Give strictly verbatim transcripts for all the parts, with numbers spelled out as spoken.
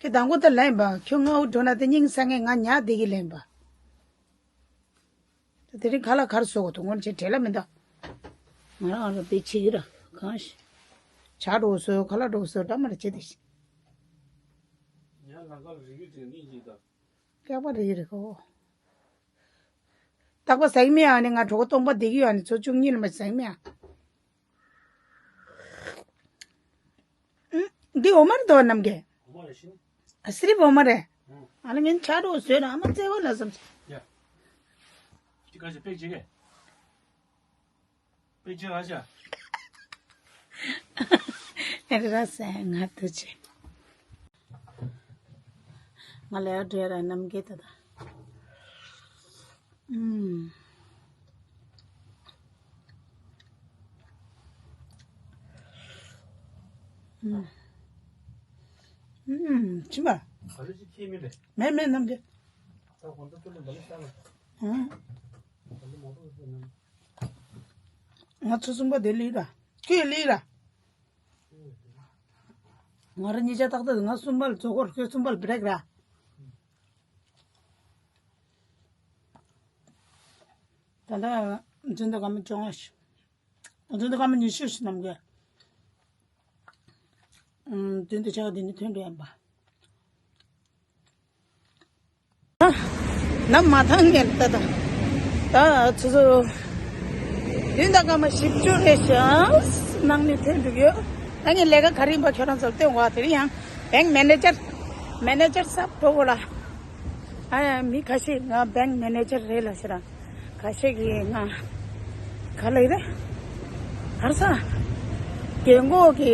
དང་པོ་ད་ལན་པ་ཁྱོད་ང་འུ་འགྲོ་ན་དེ་སྙིང་ས་ངས་ང་ཉག་བསྡད་ཀྱི་ལན་པ། དེ་རིང་ཁ་ལག་གར་བཟོ་དགོས་འདུག་ངོ་ཆེ་བྲེལ་ལ་མི་འདུག་ང་རང་རང་དེ་བྱེད་ཀྱི་ར་གང་ཞིག་ཇ་འགྲོ་བཟོ་ཁ་ལག་འགྲོ་བཟོ་འདྲ་མ་རེ་བྱེད་དེ་ཞིག་ཡང་ལ་ཀ་རིག་རིག་ནི་ཞིག་དང་། སྐྱག་པ་རེད་རེད་གོ། རྟག་པ་ཟ་གི་མེད་ཨ་ནི་ང་གྲོད་ཁོག་སྟོང་པ་བསྡད་ཀྱི་ཡོད་ཨ་ནི་ཚོ་བཅུ་གཉིས་ལ་མ་ཟ་གི་མེད་ཨ། ཨུ། འདི་འོ་མ་རེད་དོ་རྣམ་རྒྱལ། འོ་མ་རེད་ཤི། ཨ་སི་རིབ་འོ་མ་རེད། ཨ་ནི་ངན་ཆ་རོ་བཟོས་ན་ཨ་མ་བཙལ་བ་ལ་བསམ། ཡ། ཅི་ག་ཞིག་པེག་ཅིག་གེ། པེག་ཅིག་ར་ཤ། ཨེ་ར་སེ་ང་ཐུ་ཆེ། ང་ལ་ཡ་འདྲེ་ར་རྣམ་རྒྱལ་ད་ད། ཨུམ། ཨུམ། ཨུམ། ཅི་མ། ག་ལེ་ཅི་ཁྱེད་མི་ལེ། མེད་མེད་རྣམ་རྒྱལ། ད་གོང་དུ་ཏུ་ལ་མ་ལེ་ཤ་ལ། ཨུམ། ག་ལེ་མ་ལེ་ཤ་ལ། ང་ཚོ་གསུམ་པ་དེ་ལི་ར། ཁྱོད་ལི་ར། ང་རང་གཉིས་ཆ་ཏག་ཏག་ང་གསུམ་པ་ལ་རྫོགས་སྐོར་ཁྱོད་གསུམ་པ་ལ་བྲེག་ར། ད་ལྟ་འཛིན་གྲྭ་སྐར་མ་བཅོ་ལྔ་ཞིག་འཛིན་གྲྭ་སྐར་མ་ཉི་ཤུ་ཞིག་ནམ་གི། ཨུམ། འཛིན་གྲྭ་ཆ་ག་འདི་ནི་ཐོན་འགྲོ་ཡིན་པ། ནམ་མ་ཐང་ངེར་ད་ད། ད་ཚོ་ཚོ། འཛིན་གྲྭ་སྐར་མ་བཞི་བཅུ་རེད་ཤག་ནང་ནས་ཐོན་འགྲོ་ཡོད། ད་ངས་ལས་ཀ་ག་རེ་ཡིན་པ་ཁྱོད་རང་ཚོར་སྟོན་བ་དེ་རིང་ཡང་བེང་མེ་ནེ་ཇར། མེ་ནེ་ཇར་སབ་འགྲོ་དགོས་ལ། ཨ་ཡ་མི་ཁ་ཤས་ང་བེང་མེ་ནེ་ཇར་རེད་ལ་ཟེར་ར། ཁ་ཤས་ཀྱིས་ང་ག་ལ་ཡིན་རེད། གར་ས་རྒན་གོག་གི་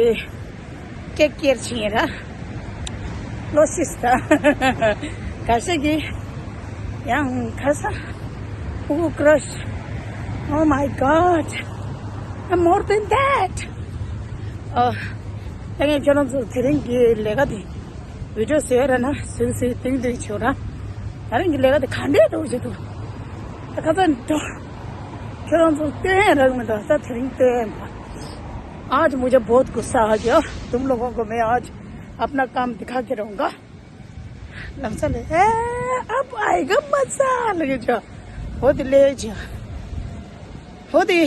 སྐད་སྐྱེར་ཕྱིན་ཡིན་ར། བློ་ཤི་སྟ། ཁ་ཤས་ཀྱིས་ཡང་གར་ས་ཕྲུ་གུ་crush. Oh my God, I'm more than that. ཨ། ད་ངས་ཁྱོད་རང་ཚོ་དེ་རིང་གི་ལས་ཀ་དེ། བི་ཌིའོ་བཟོས་ར་ན་བཟོས་བཟོས་ཏིང་ཏིང་བྱོས་ར། ད་རིང་གི་ལས་ཀ་དེ་ག་འདྲས་འགྲོ་བྱེད་འདུག་ད་ཁ་ཚ་འགྲོ། ཁྱོད་རང་ཚོ་སྟོན་རག་མི་འདུག་ད་དེ་རིང་སྟོན་པ། आज मुझे बहुत गुस्सा आ गया। तुम लोगों को मैं आज अपना काम दिखा के रहूंगा। ལམ་སང་ལས་ཨེ་ཨབ་ཨའི་ག་མ་ཚ་ལ་གི་ཅོ། འོ་དེ་ལས་ཅོ། འོ་དེ་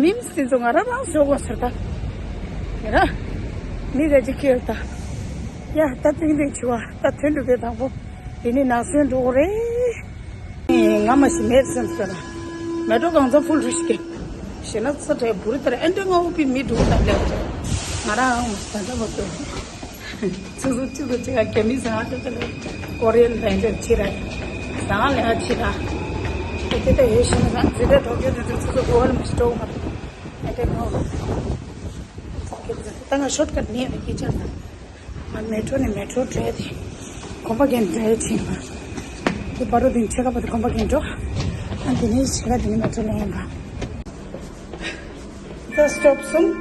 མིམ་སི་དེ་ཚོ་ང་རང་རང་བཟོ་དགོས་ཟེར་ད། ཡ་ར། མི་ག་ཅིག་ཁྱེར་ད། ཡ་ད་ཏིང་ཏིང་བྱི་བ་ད་ཐོན་འགྲོ་གི་དང་པོ། དེ་ནི་ནག་སོན་འགྲོ་གི་རེད། ང་མ་ཤི་མེར་སེམས་ཟེར་ན། མེ་ཏྲོ་གང་ཚ་ཕུལ་རུ་ཤི་གེ། ཞེ་ན་ཚ་དྲའི་བུ་རི་ལྟར་ཨེ་འདྲ་ང་འུ་པི་མི་འགྲོ་ད་ལས་ང་རང་མ་ད་ད་མ་ཏོ། ཚུགས་ཚུགས་གཅིག་ཏུ་གཅིག་ག་གེ་མི་ཟང་ཏེ་ཏེ་ལེ་ཀོ་རི་ཡན་རེན་ཇར་ཕྱི་ར་ཟང་ལེ་ཕྱི་ར་ཏེ་ཏེ་ཏེ་ཡོད་ཤི་ན་ཟང་ཟི་ཏེ་ཐོ་ཀྱོ་ཏེ་ཏེ་ཚུགས་ཚུགས་གོ་བ་ལ་མི་ཤི་ཏོ་མ་ཏེ་ཏེ་ནོ་ཏ་ང་ཤོར་ཀཊ་ནི་ཡ་ནི་ཀི་ཅར་ཏ་ང་མེ་ཏྲོ་ནི་མེ་ཏྲོ་ཏྲེ་ཏེ་གོམ་པ་གན་ཏྲེ་ཕྱི་མ་ཏེ་པ་རོ་ཏིང་ཆེ་ཀ་པ་ཏེ་གོམ་པ་གན་ཏྲོ་ཨན་ཏེ་ནི་ཆེ་ཀ་ཏེ་ནི་མེ་ཏྲོ་ལེན་པ། ད་སི་ཊོབ་སོང་།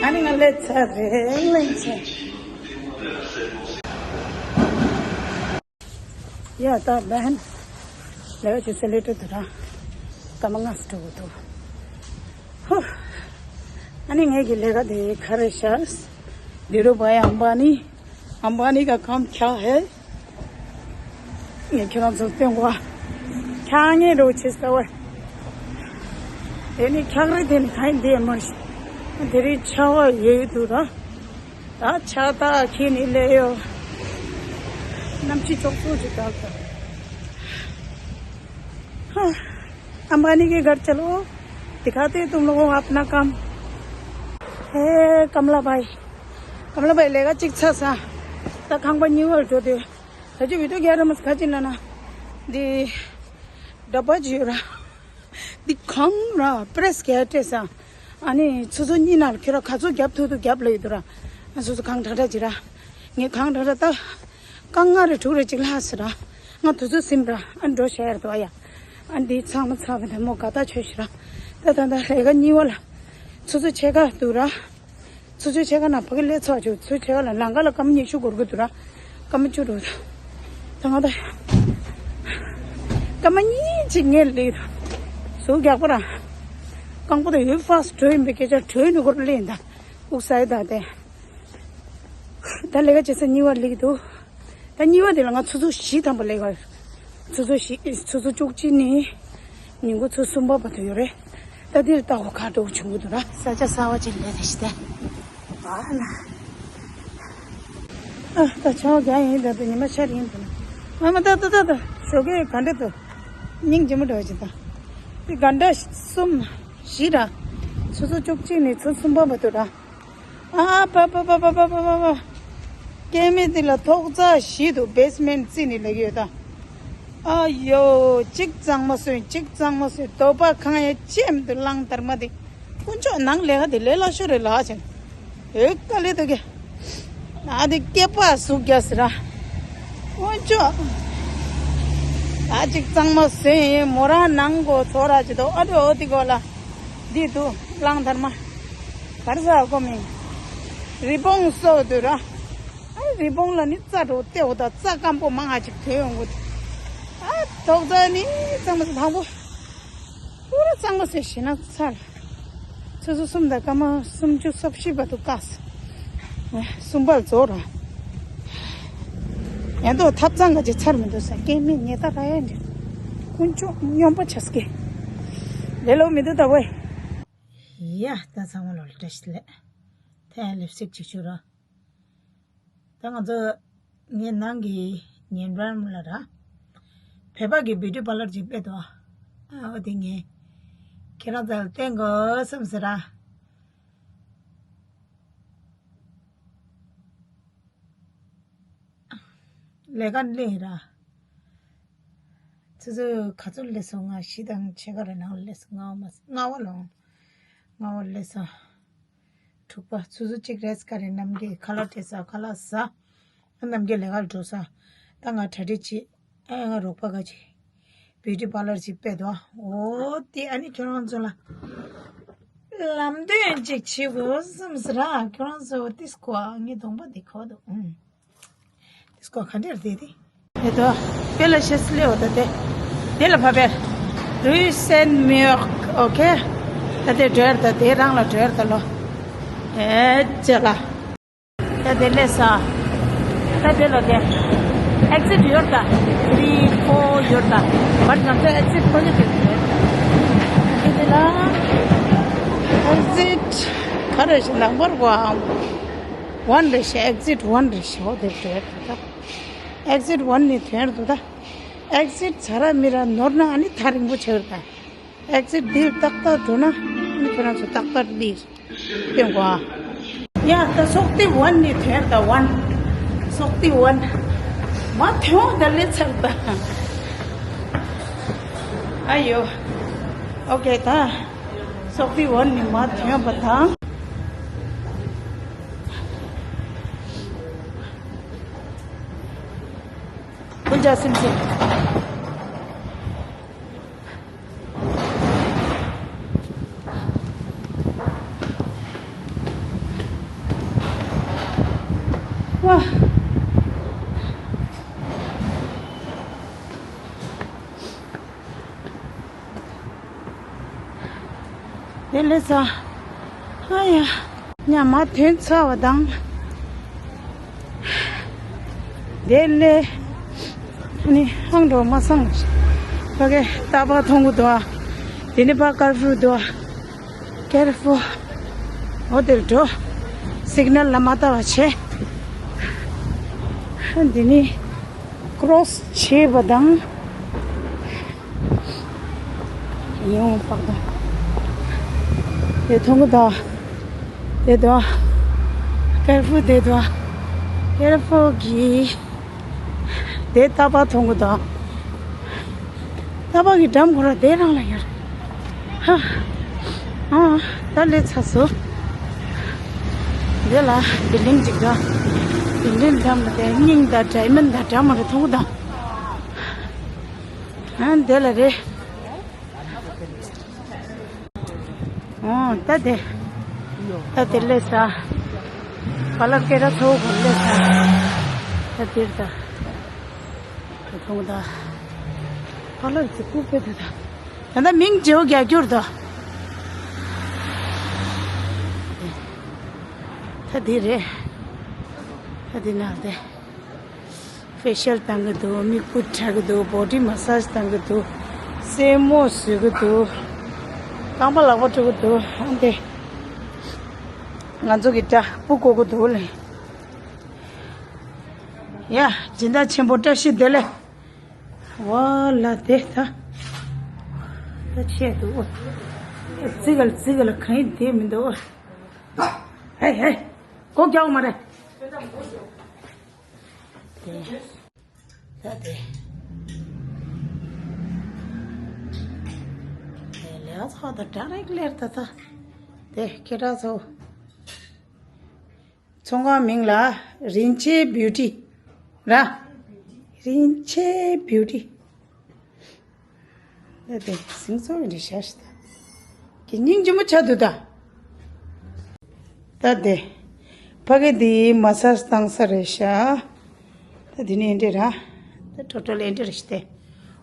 ཨ་ནི་ང་ལས་ཚར་རེད་ལན་ཆེ། ཡ་ད་བན། ལས་ཀ་བྱེད་ས་ལས་སྤྲོ་དུ་ར། སྐར་མ་ལྔ་སུ་འགྲོ་དགོས་འདུག་ཧུ། ཨ་ནི་ངེད་ཀྱི་ལས་ཀ་དེ་ག་རེ་ཤར། ཌི་རུ་བྷའི་ཨམ་བྷ་ནི། ཨམ་བྷ་ནི་ག་ཁམ་ཁྱག་ཧེ། ངས་ཁྱེད་རང་ཚོར་སྟོན་གོ། ཁྱག་ངན་རོ་ཆེ་ས་བས། དེ་ནི་ཁྱག་རེད་དེ་ནི་གང་ཡིན་དེ་མ་ཤེས། དེ་རིང་ཆར་པ་ཡོད་ཡོད་འདུག་ར། ད་ཆར་ཐག་ཁྱེར་ནས་སླེབས་ཡོད། གནམ་གཤིས་ཅོག་ཙོ་ཅིག་དག་ད། हाँ, अंबानी के घर चलो, दिखाते हैं तुम लोगों को अपना काम। हे कमला भाई, कमला भाई ལས་ཀ་གཅིག་ཚར་ས། ད་ཁང་པ་གཉིས་པར་འགྲོ་དུས། ད་ཅི་བི་ཌིའོ་རྒྱག་ར་མ་ཁ་ཅིག་ན་ན། འདི་ཌབ་པ་ཅིག་ཡོད་ར། འདི་གང་ར་པྲེས་གས་སྤྲད་ས། ཨ་ནི་ཆུ་ཚོད་གཉིས་ནང་ཁྱོད་ར་ག་ཚོད་རྒྱབ་ཐུབ་ཐུབ་རྒྱབ་ལ་ཡོད་དུ་ར། ཨ་སོ་སོ་གང་དྲག་དྲག་ཅིག་ར། ངས་གང་དྲག་དྲག་ད། རྐང་ལྔ་རེ་དྲུག་རེ་ཅིག་ལྷག་ཟེར་ར། ང་དུས་ཚོད་ཟིན་པ་ར་ཨ་འགྲོ་བྱས་ཡར་དུ་ཨ་ཡ། ཨ་འདི་ཚང་མ་ཚང་བ་དེ་མོ་དགའ་ཐག་ཆོད་ཤི་ར། ད་ད་ད་ལས་ཀ་གཉིས་པ་ལ། ཆུ་ཚོད་ཕྱེད་ཀ་འདུག་ར། ཆུ་ཚོད་ཕྱེད་ཀ་ནང་ཕ་གི་སླེབས་ཚར་བྱུང་། ཆུ་ཚོད་ཕྱེད་ཀ་ལ་ལམ་ཁ་ལ་སྐར་མ་ཉི་ཤུ་འགོར་གི་འདུག་ར། སྐར་མ་བཅུ་འགྲོ་ད། ད་ང་ད། སྐར་མ་གཉིས་ཅིག་ངས་སླེབས་ད། ཟུག་རྒྱག་པ་ར། རྐང་པ་ད་ཡོད་ཕ་སི་ཊི་འགྲོ་ཡིན་པའི་སྐད་ཆ་གྲོས་ནི་འགོར་སླེབས་ད། དབུགས་ས་ཡི་ད་དེ། ད་ལས་ཀ་བྱེད་ས་གཉིས་པ་སླེབས་ཀྱི་འདུག་ད་གཉིས་པ་དེ་ལ་ང་ཆུ་ཚོད་བཞི་ཐམ་པ་ལས་ཀ་ཡོད། ཆུ་ཚོད་བཞི་ཆུ་ཚོད་བཅུ་གཅིག་ནས་ཉིན་གུང་ཆུ་ཚོད་གསུམ་པ་བར་དུ་ཡོད་རེད། ད་འདིར་ལྟ་བ་ཁ་འགྲོ་བྱུང་གི་འདུག་ར། ས་ཆ་གསར་བ་ཅིག་ལས་རེ་ཞིག་སྟེ། ཨ་ལ། ཨ་ད་ཆར་པ་རྒྱག་ཡིན། ད་ད་ཉི་མ་ཤར་ཡིན་འདུག་ན། ཨ་མ་ད་ད་ད་ད་ཞོགས་ཀས་ག་འདྲ་འདུག་སྙིང་རྗེ་མོ་འདྲ་བ་ཅིག་ད། དེ་ག་འདྲ་གསུམ་བཞི་ར། ཆུ་ཚོད་བཅུ་གཅིག་ནས་ཆུ་ཚོད་གསུམ་པ་བར་དུ་ར། ཨ་པ་པ། སྐྱེ་དམན་འདི་ལ་ཐོག་རྩེག་བཞི་འདུག་བེ་སི་མེན་ཊི་རྩིག་ནས་ལེགས་ཡོད་ད། ཨ་ཡོ། གཅིག་གཙང་མ་སོན། གཅིག་གཙང་མ་སོན། དོ་པ་ཁང་ཡ་ཅེམ་དུ་གླང་དར་མ་དེ། དཀོན་མཆོག་ནང་ལས་ཀ་དེ་ལས་སླ་ཤོས་རེད་ལ་ཆེན། ཨེ་དཀའ་ལས་འདུག་གེ། ཨ་དེ་སྐེད་པ་ཟུག་རྒྱ་ཟེར་ར། དཀོན་མཆོག་ད་གཅིག་གཙང་མ་སོན་ཡིན། མོ་རང་ནང་གོ་ཚོ་ར་ཅི་དོ་ཨ་འདྲ་འོ་དེ་གོ་ལ། འདི་འདུག་གླང་དར་མ། གར་ས་གོ་མིན། རི་བོང་སོགས་འདུག་ར། ཨ་རི་བོང་ལ་ནི་རྩྭ་འགྲོ་ལྟེ་འོ་ད་རྩྭ་སྐམ་པོ་མང་ང་ཅིག་ཐོན་ཡོང་གི་འདུག་ཨ་ཐོག་རྩྭ་ནི་གཙང་མ་དང་པོ། པུ་ར་གཙང་མ་ཟེར་ཞེ་ན་ཚར། ཆུ་ཚོད་གསུམ་དང་སྐར་མ་སུམ་ཅུ་སོ་བཞི་བར་དུ་བཀག་སོང་། གསུམ་པར་རྫོགས་ར། ཡང་དུ་ཐབ་ཚང་ག་ཅིག་ཚར་མི་འདུག་ས་སྐྱེ་དམན་ཉེ་ད་ར་ཡ་འདྲ། དཀོན་མཆོག་སྨྱོན་པ་ཆགས་སྐྱེ། ལེ་ལོ་མི་འདུག་ད་ཝེ། ཡ་ད་ཚང་མ་ལོ་ལ་བཀྲ་ཤིས་བདེ་ལེགས། ད་ཡང་ལིབ་སི་ཊིག་ཅིག་བྱུག་རོགས། ད་ང་ཚོ་ངའི་ནང་གི་ཉེ་འབྲེལ་མོ་ལ་ར། བོད་པ་གི་བིའུ་ཊི་པར་ལར་ཅིག་སྤྲད་འདུག་ཨ་འོ་དེ་ངས་ཁྱེད་རང་ཚོ་ལ་བསྟན་དགོས་བསམ་ཟེར་ར། ལས་ཀ་ལས་ར། ཆུ་ཚོད་ག་ཚོད་སླེབས་སོང་། ང་བཞི་དང་ཕྱེད་ཀ་རེ་ནང་ལ་སླེབས་སོང་། ལྔ་པ་མ་ལྔ་པ་ལོང་། ལྔ་པ་སླེབས་སོང་། དྲུག་པ། ཆུ་ཚོད་གཅིག་རེས་ཀ་རེ་ནམ་རྒྱུན་ཁ་ལག་སྤྲད་ས་ཁ་ལག་ཟ། ནམ་རྒྱུན་ལས་ཀར་འགྲོ་ས། ད་ང་གྲ་སྒྲིག་བྱེད། ཨ་ང་རོགས་པ་ག་ཅིག་བིའུ་ཊི་པར་ལར་ཅིག་སྤྲད་འདུག་ཨོ་དེ་ཨ་ནི་ཁྱོད་རང་ཚོ་ལ་ལམ་སྟོན་ཅིག་བྱེད་དགོས་བསམ་ཟེར་ར། ཁྱོད་རང་ཚོ་ཏིས་ཀོ་ངའི་གདོང་པ་འདི་གོ་འདུག་ཨུམ། ཏིས་ཀོ་ག་འདྲ་རེད་དེ། དེ་དོ་པེ་ལ་ཤེས་ལེའོ་ད་དེ། དེ་ལ་ཕ་པེ། Rue Saint-Marc, okay? ད་དེ་འགྲོ་ཡར་ད་དེ་རང་ལ་འགྲོ་ཡར་ད་ལོ། ཨེ་ཅེ་ལ། ད་དེ་ལས་ས། ད་དེ་ལ་དེ། ཨེག་སིཊ་ཡོད་ད། ཐི་རི་ཕོར་ཡོད་ད། བར་ང་ཚོ་ཨེག་སིཊ་ཕ་གི་དེ་རེད། དེ་དེ་ལ། ཨེག་སིཊ་ག་རེ་ཞིག་ནམ་བར་ཝན། ཝན་རེད་ཤག་ཨེག་སིཊ་ཝན་རེད་ཤག་འོ་དེ་འགྲོ་ཡར་ད། ཨེག་སིཊ་ཝན་ནས་ཐོན་འདུག་ད། ཨེག་སིཊ་ཚ་ར་མི་ར་ནོར་ན་ཨ་ནི་ཐག་རིང་པོ་ཆགས་རེད་ད། ཨེག་སིཊ་འདིར་ཏག་ཏག་འགྲོ་ན་ཨ་ནི་ཁྱོད་རང་ཚོ་ཏག་ཏག་འདིར་སྟོན་དགོས་ཨ། ཡ་ད་སོག་ཏི་ཝན་ནས་ཐོན་ད་ཝན། སོག་ཏི་ཝན། མ་ཐོན་ད་ལེ་ཚར་ད། ཨ་ཡོ། ཨོ་ཀེ་ད། སོག་ཏི་ཝན་ནས་མ་ཐོན་པ་དང་། ཀུན་ཅག་སེམས་ཅན། ཝ། དེ་ལས་ས། ཨ་ཡ། ཉ་མ་ཐོན་ཚར་བ་དང་། དེ་ལས། ནི་ཧང་འགྲོ་མ་སང་། ཕ་གི་རྟག་པར་མཐོང་གི་འདུག་ཨ། དེ་ནི་ཕ་ཀར་ཕུ་འདུག་ཨ། ཀར་ཕུ། འོ་དེར་འགྲོ། སིག་ནལ་ལ་མ་ལྟ་བ་བྱེད། འདི་ནི་ཀྲོ་སི་བྱེད་པ་དང་། ཡོང་བ་དང་། དེ་མཐོང་གི་འདུག་དེ་འདུག་ཀར་ཕུ་དེ་འདུག་ཀར་ཕུ་གི་དེ་རྟག་པར་མཐོང་གི་འདུག་རྟག་པར་གི་འགྲམ་ཁོ་ར་དེ་རང་ལ་ཡོད་རེད། ཧ། ཨ། ད་ལས་ཚར་སོང་། དེ་ལ་བིལ་ཌིང་ཅིག་འདུག་བིལ་ཌིང་འགྲམ་ལ་དེ་སྙིང་དང་ཌའི་མོན་ཌི་དང་འདྲ་མོ་རེ་མཐོང་གི་འདུག་ཨ་དེ་ལ་རེད། ཨོ་ད་དེ། ད་དེ་སླེབས་ས། པ་ལགས་སྐད་གྲགས་ཚ་བོ་གོ་སླེབས་ས། ད་དེར་ད། ད་མཐོང་ད། པ་ལགས་ཚེ་སྐུ་པེ་ད་ད། ད་ད་མིང་བརྗེ་བོ་རྒྱག་རྒྱུར་ད། ད་དེ་རེད། ད་དེ་ན་དེ། ཕེ་ཤལ་བཏང་གི་འདུག་མིག་སྤུ་འཁྲག་གི་འདུག་བོ་ཌི་མ་སཱཇ་བཏང་གི་འདུག་སེན་མོ་བཟོ་གི་འདུག་རྐང་པ་ལག་པ་བཀྲུ་གི་འདུག་ཨ་འདི། ང་ཚོ་གི་སྐྲ་སྤུ་བཀོག་གི་འདུག་ལེ། ཡ། སྦྱིན་བདག་ཆེན་པོ་བཀྲ་ཤིས་བདེ་ལེགས། ཝ་ལ་དེ་ད། ད་ཆད་འདུག་ཨོ། ཙི་ག་ལ་ཙི་ག་ལ་གང་ཡིན་དེ་མི་འདུག་ཨོ། ཧེ་ཧེ། སྒོ་རྒྱག་མ་རེད། དེ། ད་དེ། དེ་ལས་ཚོགས་ད་ཌ་རེག་ལེར་ད་ད། དེ་ཁྱེད་རང་ཚོ། ཚོང་ཁང་མིང་ལ་རིན་ཆེན་བིའུ་ཊི་ར། རིན་ཆེན་བིའུ་ཊི། ད་དེ་སིང་སོ་འདི་ཤ་ཤི་ད། ཀྱི་སྙིང་རྗེ་མོ་ཆགས་འདུག་ད། ད་དེ། ཕ་གི་འདི་མ་སཱཇ་བཏང་ས་རེད་ཤག་ད་དེ་ནི་ཨེ་འདྲེ་ར། ད་ཊོ་ཊལ་ཨེ་འདྲེ་རེད་ཤི་དེ།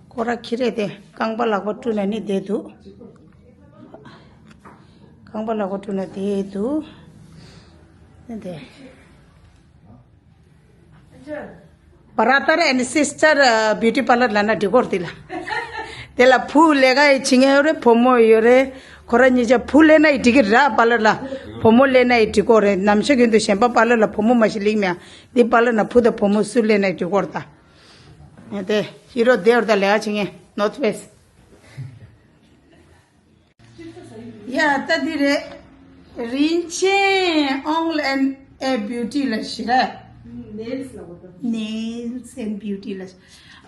ཁོ་ར་ཁྱི་རེད་དེ་རྐང་པ་ལག་པ་བཀྲུ་ན་ནི་བསྡད་འདུག་རྐང་པ་ལག་པ་བཀྲུ་ན་བསྡད་འདུག་ད་དེ། Brother and sister beauty parlour ལབ་ན་འགྲིག་གི་རེད་དེ་ལ། དེ་ལ་བུ་ལས་ཀ་ཡི་བྱེད་མཁན་ཡོད་རེད། བུ་མོ་ཡོད་རེད། ཁོ་ར་གཉིས་ཆ་བུ་སླེབས་ན་ཡི་འགྲིག་གི་རེད་པར་ལར་ལ། བུ་མོ་སླེབས་ན་ཡི་འགྲིག་གི་རེད། ནམ་ཞག་རྒྱུན་དུ་གཞན་པ་པར་ལར་ལ་བུ་མོ་མ་ཞིག་སླེབས་མེད། འདི་པར་ལར་ན་བུ་དང་བུ་མོ་སུ་སླེབས་ན་ཡི་འགྲིག་གི་རེད་ད། དེ་ཧི་རོ་དེ་བར་ད་ལས་ཀ་བྱེད་མཁན་North Face། ཡ་ད་འདི་རེད། རིན་ཆེན་Only and a Beauty ལ་ཞེས་ར། Nails ལ་གོ། Nails and Beauty ལ་ཞེས།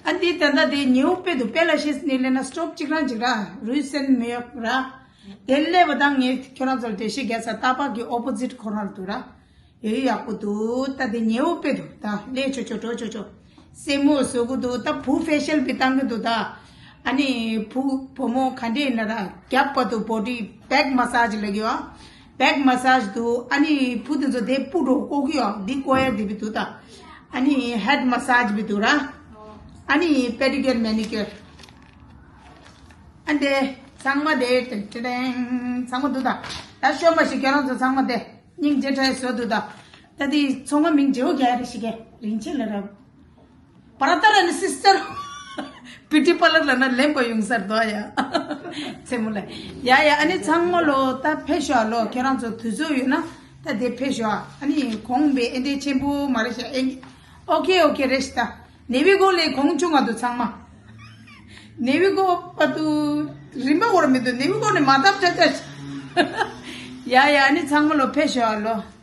ཨ་འདི་ད་ལྟ་དེ་ཉེའུ་དཔེ་འདུག་དཔེ་ལ་ཤེས་ནི་ལེ་ན་སི་ཊོབ་གཅིག་རང་གཅིག་ར་རུས་སེན་མེ་ཡོག་ར། དེ་ལས་བ་དང་ངས་ཁྱོད་རང་ཚོར་འགྲེལ་བཤད་རྒྱག་ས་ཏག་པག་གི་ཨོ་པོ་ཟིཊ་ཁོ་རང་ལ་འདུག་ར། ཡོད་ཡག་པོ་འདུག་ད་དེ་ཉེའུ་དཔེ་འདུག་ད་ལས་ཆོ་ཆོ་འགྲོ་ཆོ་ཆོ། སེན་མོ་བཟོ་གི་འདུག་ད་བུ་ཕེ་ཤལ་བི་བཏང་གི་འདུག་ད། ཨ་ནི་བུ་བུ་མོ་ག་འདྲས་ཡིན་ན་ར་རྒྱབ་པ་དུ་བོ་ཌི་བེག་མ་སཱཇ་ལ་གི་བ། བེག་མ་སཱཇ་འདུག་ཨ་ནི་བུ་དེ་ཚོ་དེ་སྤུ་འགྲོ་བཀོག་གི་ཡོད། འདི་བཀོག་ཡ་འདི་བི་འདུག་ད། ཨ་ནི་ཧེད་མ་སཱཇ་བི་འདུག་ར། ཨ་ནི་པེ་ཌི་ཀིའུར་མེ་ནི་ཀིའུར། ཨ་འདི་ཚང་མ་དེ་ཏན་ཏན་ཚང་མ་འདུག་ད། ད་ཤོ་མ་ཞིག་ཁྱེད་རང་ཚོ་ཚང་མ་དེ། སྙིང་རྗེ་ཕྲ་བཟོ་འདུག་ད། ད་དེ་ཚོང་ཁང་མིང་བརྗེ་བོ་རྒྱག་ཡ་རེ་ཞིག་གེ་རིན་ཆེན་ལ་རབ། Brother and sister beauty parlour ལབ་ན་ལེན་པ་ཡོང་སར་དོ་ཡ། ཚེ་མོ་ལ། ཡ་ཡ་ཨ་ནི་ཚང་མ་ལོ་ད་ཕེབས་ཤོག་ལོ། ཁྱེད་རང་ཚོ་དུས་ཚོད་ཡོད་ན་ད་དེ་ཕེབས་ཤོག་ཨ་ནི་གོང་པའི་ཨེ་འདྲས་ཆེན་པོ་མ་རེད་ཤག་ཨེ། ཨོ་ཁེ་ཨོ་ཁེ་རེད་ཤག་ད། ནེ་བི་གོ་ལས་གོང་ཆུང་ང་དུ་ཚང་མ། ནེ་བི་གོ་པ་དུ་རིམ་པ་འོར་མི་འདུག་ནེ་བི་གོ་ནས་མ་བཏབ་ཆ་ཆ། ཡ་ཡ་ཨ་ནི་ཚང་མ་ལོ་ཕེབས་ཤོག་ཨ་ལོ།